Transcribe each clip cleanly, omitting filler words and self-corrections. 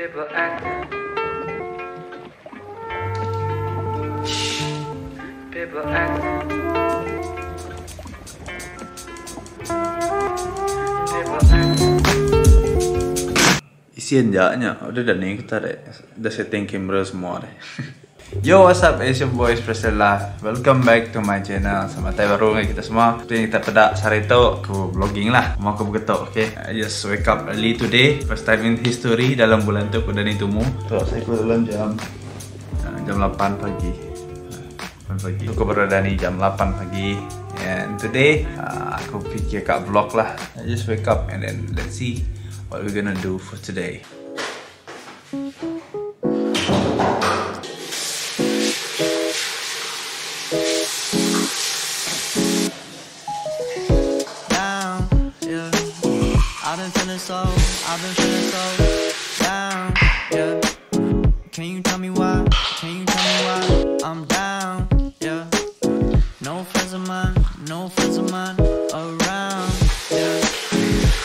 People acting. People acting. People acting. Isian ja nya udah dah ni kita deh dah setting kamera semua deh. Yo what's up it's your boy Priscilla Welcome back to my channel Selamat hari baru dengan kita semua Seperti yang kita pedak sehari tu Aku vlogging lah Mau aku bergetok okay I just wake up early today First time in history dalam bulan tu aku dah ni tumu Tu saya keluar dalam jam ah, Jam 8 pagi 8 pagi Aku baru dah ni jam 8 pagi And today uh, aku fikir kat vlog lah I just wake up and then let's see What we gonna do for today Down, yeah. I've been feeling so, I've been feeling so down, yeah. Can you tell me why? Can you tell me why I'm down, yeah. No friends of mine, no friends of mine around, yeah.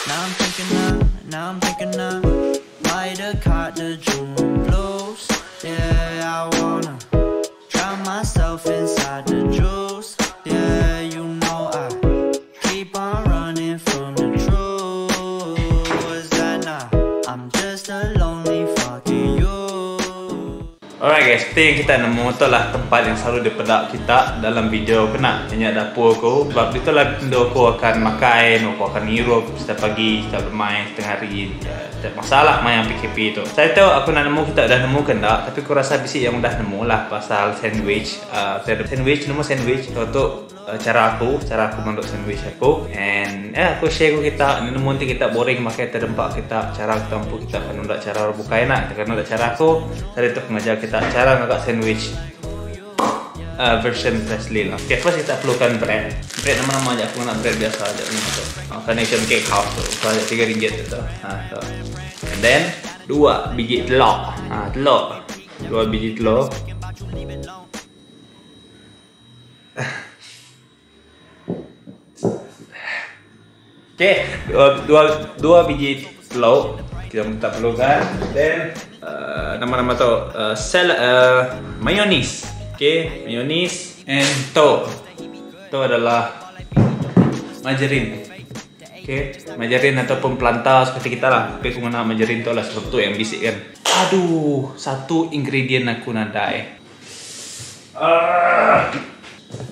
Now I'm thinking I, now I'm thinking I might have caught the June blues, yeah. I wanna drown myself inside the juice, yeah. You know I keep on running from the truth. Is that not? I'm just a lonely fucking you. Alright guys, seperti yang kita nemu tu lah tempat yang selalu dipedak kita dalam video kena minyak dapur aku. Sebab itulah benda aku akan makan, aku akan ngirup setiap pagi, setiap lemai, setengah hari, setiap masalah main PKP tu. Saya tahu aku nak nemu kita dah nemu ke tak, tapi aku rasa bisi yang udah nemu lah pasal sandwich. Sandwich, nemu sandwich. So, tu cara aku, cara aku manduk sandwich aku. And aku share ku kita, nemu nanti kita boring makan terdempak kita, cara kita mampu kita akan nunda cara orang bukai nak, kita akan nunda cara aku. Tadi tu aku ngajar kita cara ngagak sandwich version Presley lah. Okay, first kita perlukan bread. Bread nama-nama aja, aku nak bread biasa aja ni tu. Carnation Cake House tu, harga 3 ringgit tu. Tu. And then 2 biji telur. Telur. 2 biji telur. Okay, dua biji telur kita tak perlukan. Then nama-nama tu mayonnaise. Okay, mayonnaise and tu. Tu adalah margarin. Okay, margarin ataupun pelanta seperti kita lah. Tapi aku guna margarin tu lah sebab tu yang bisik kan. Aduh, satu ingredient aku nadai.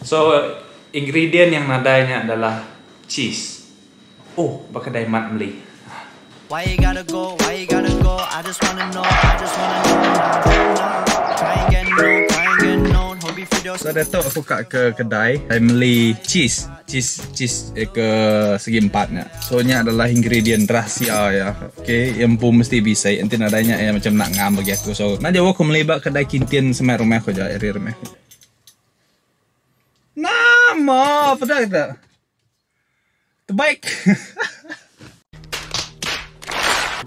So, ingredient yang nadainya adalah cheese. Oh, bakal dai mat beli. Why you gotta go? Why you gotta go? I just wanna know. I just wanna know now, now. Try and get known, try and get known. Hope you feel So, dah tahu aku kat ke kedai, saya beli cheese. Cheese, cheese ke segi empatnya. So, ni adalah ingredient rahsia ya. Okay, yang pun mesti bisa. Nanti nadanya yang macam nak ngam bagi aku. So, nak jauh aku beli bak kedai Kintian sama rumah aku je, area rumah aku. Nama, apa dah kita? Terbaik.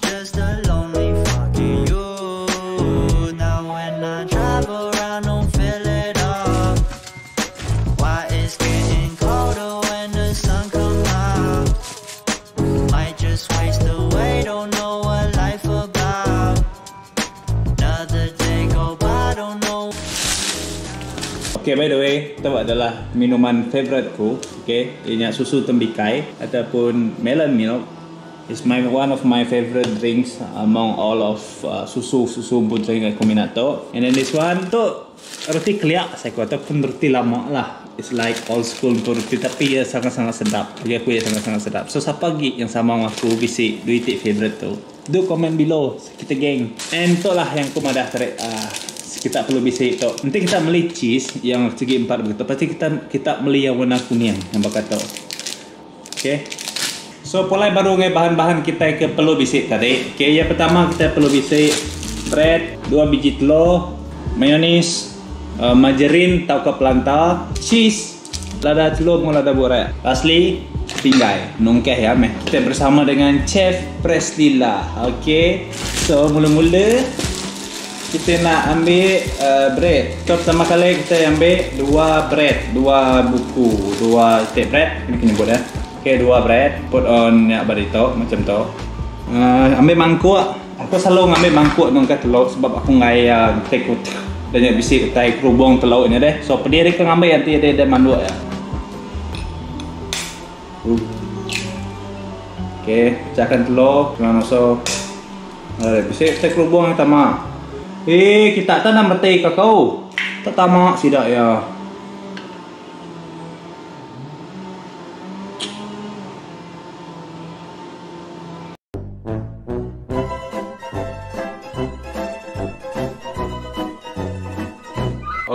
Just a lonely fucking you. Now when I drive around, don't feel it all. Why it's getting colder when the sun come out? Might just waste away, don't know what life about. Another day go by, don't know. Okay, by the way, itu adalah minuman favoriteku. Okay, ini susu tembikai ataupun melon milk. It's one of my favorite drinks among all of susu pun drink aku minat tu. And then this one tu roti keliak saya kata ataupun roti lama lah. It's like old school pun roti tapi ia sangat-sangat sedap. Bagi aku ia sangat-sangat sedap. So siapa lagi yang sama dengan aku bisi duit favorite tu? Do comment below kita geng. And tu lah yang aku madah tarik. Kita perlu bisi tu. Nanti kita beli cheese yang segi empat begitu. Pasti kita beli yang warna kuning yang bakal tu. Okay. So mulai baru ngai bahan-bahan kita ke perlu bisi tadi. Okay, yang pertama kita perlu bisi bread, 2 biji telur, mayonnaise, margarin atau ke pelanta, cheese, lada telur dengan lada borak. Lastly, pinggai. Nongkeh ya meh. Kita bersama dengan Chef Presley lah. Okay. So mula-mula kita nak ambil bread. So pertama kali kita ambil 2 bread, 2 buku, 2 stick bread. Ini kena buat ya. Okay, 2 bread. Put on ya barito macam tu. Ambil mangkuk. Aku selalu ngambi mangkuk nungka teluk sebab aku enggai iya enti ku da nya bisi utai kerubung teluk nya deh. So pedih deh ke ngambi enti deh deh manduk iya. Okay, pecahkan telur, jangan also. Eh, bisi utai kerubung yang tama. Eh, kita tak nak meti ke kau. Tak tama sida iya.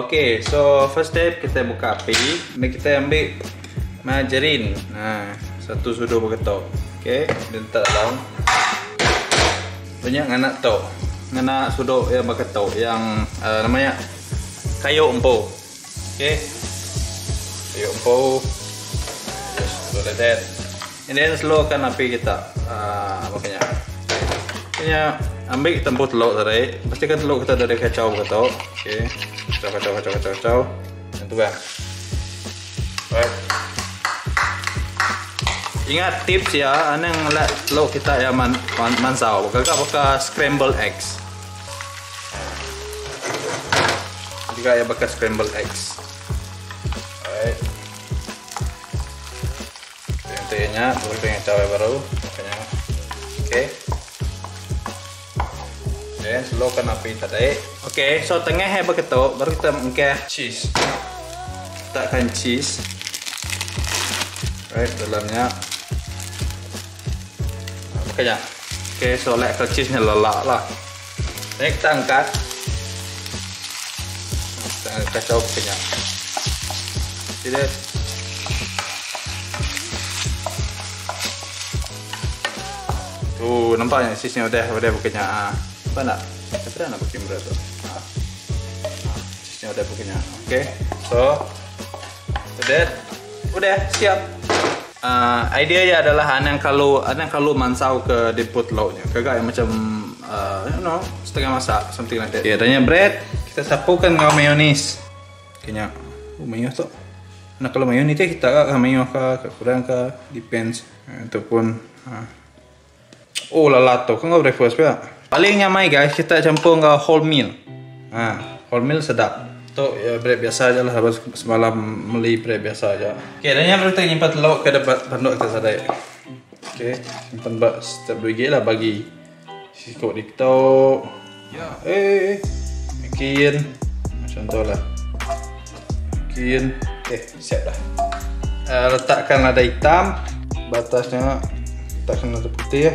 Okay, so first step kita buka api. Ni kita ambil margarine. Nah, satu sudu begitu. Okay, dia letak dalam. Banyak ngena tu. Ngena sudu yang begitu yang uh, namanya kayu empu. Okay. Kayu empu. Just do like that. And then slowkan api kita. Makanya. Kena ambil tempur telur tadi. Pastikan telur kita dari kacau begitu. Okay. Kacau kacau kacau kacau kacau. Yang tu kan. Right. Ingat tips ya, anang let telur kita ya man, man, mansau. Gagak baka scramble eggs. Juga ya baka scramble eggs. Alright. Intinya boleh dengan cabai baru, makanya. Okay. Then slowkan api tadi. Okay, so tengah hai beketuk, baru kita mengkeh cheese. Letakkan cheese. Right, dalamnya. Makanya. Okay, so like kalau cheese-nya lelak lah. Ini kita angkat. Kita kacau kenyang. See that? Tu nampaknya cheese-nya udah udah bukannya ah. Nampak tak? Tapi dah nak kamera tu. Ah. Cheese-nya udah bukannya. Okay. So, udah udah siap. Idea dia adalah anang kalau anang kalau mansau ke depot lauknya. Kagak yang macam you know, setengah masak something like that. Ya, yeah, bread kita sapukan dengan mayonis. Kayaknya oh, mayo tu. Nah kalau mayo ni kita ke mayo ke kurang ke depends ataupun Oh lala tu kan breakfast pula. Paling nyamai guys kita campur dengan wholemeal. Ha, wholemeal sedap. Tu ya, bread biasa aja lah semalam beli bread biasa aja. Okey, dan yang kita nyimpan telur ke dapat panduk kita sadai. Okey, simpan bak setiap 2 gig lah bagi sikok diktok. Ya, eh, makin macam tu lah. Makin, okey, siap dah. Letakkan lada hitam, batasnya letakkan lada putih ya.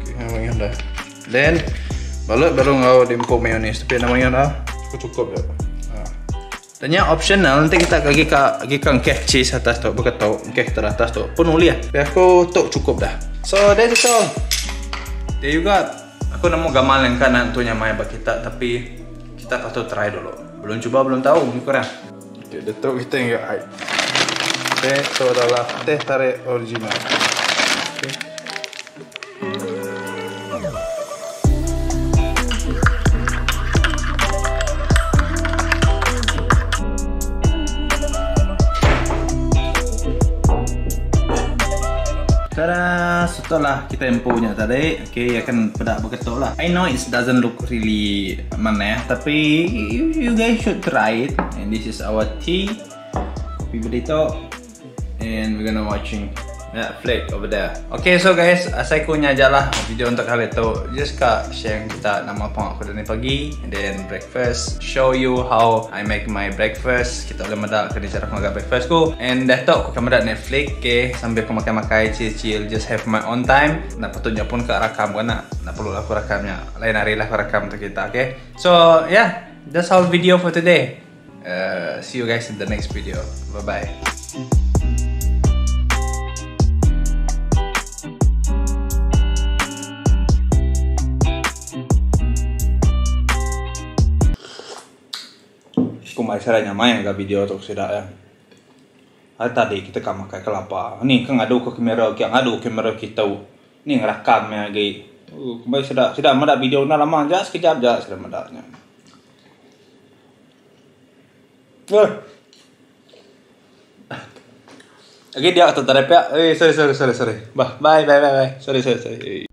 Okey, yang dah. Then balut baru ngau dimpuk mayonis, tapi namanya dah cukup cukup je. Ha. Dan yang optional nanti kita lagi ka lagi kan keh cheese atas tu, bukan tau keh teratas tu. Pun boleh lah. Tapi aku tu cukup dah. So that's all. There you got. Aku nemu gamal yang kanan tu nyamai bagi kita, tapi kita patut try dulu. Belum cuba belum tahu ni kurang. Okay, detok kita yang air. Teh tu adalah teh tarik original. Okay. Tada, setelah kita empunya tadi, okay, akan pedak beketuk lah. I know it doesn't look really mana ya, tapi you guys should try it. And this is our tea, kopi burrito, and we're gonna watching Netflix over there. Okay, so guys, saya punya aja lah video untuk kali itu. Just kak share kita nama pang aku dari pagi, and then breakfast. Show you how I make my breakfast. Kita boleh medak ke cara aku makan breakfast ku. And dah tu aku akan medak Netflix, okay, sambil aku makan-makan chill-chill, just have my own time. Nak patutnya pun kak rakam kan nak, nak perlu aku rakamnya. Lain hari lah aku rakam untuk kita, okay. So yeah, that's all video for today. See you guys in the next video. Bye bye. Aku mai cara nyamai agak video tu sudah ya. Hari tadi kita kan makan kelapa. Ni kan ngadu ke kamera, kita ngadu kamera kita. Ni ngerakam ya lagi. Kembali sudah sudah medak video nak lama je sekejap je sudah medaknya. Lagi dia atau terepek. Sorry sorry sorry sorry. Bye bye bye bye. Sorry sorry sorry.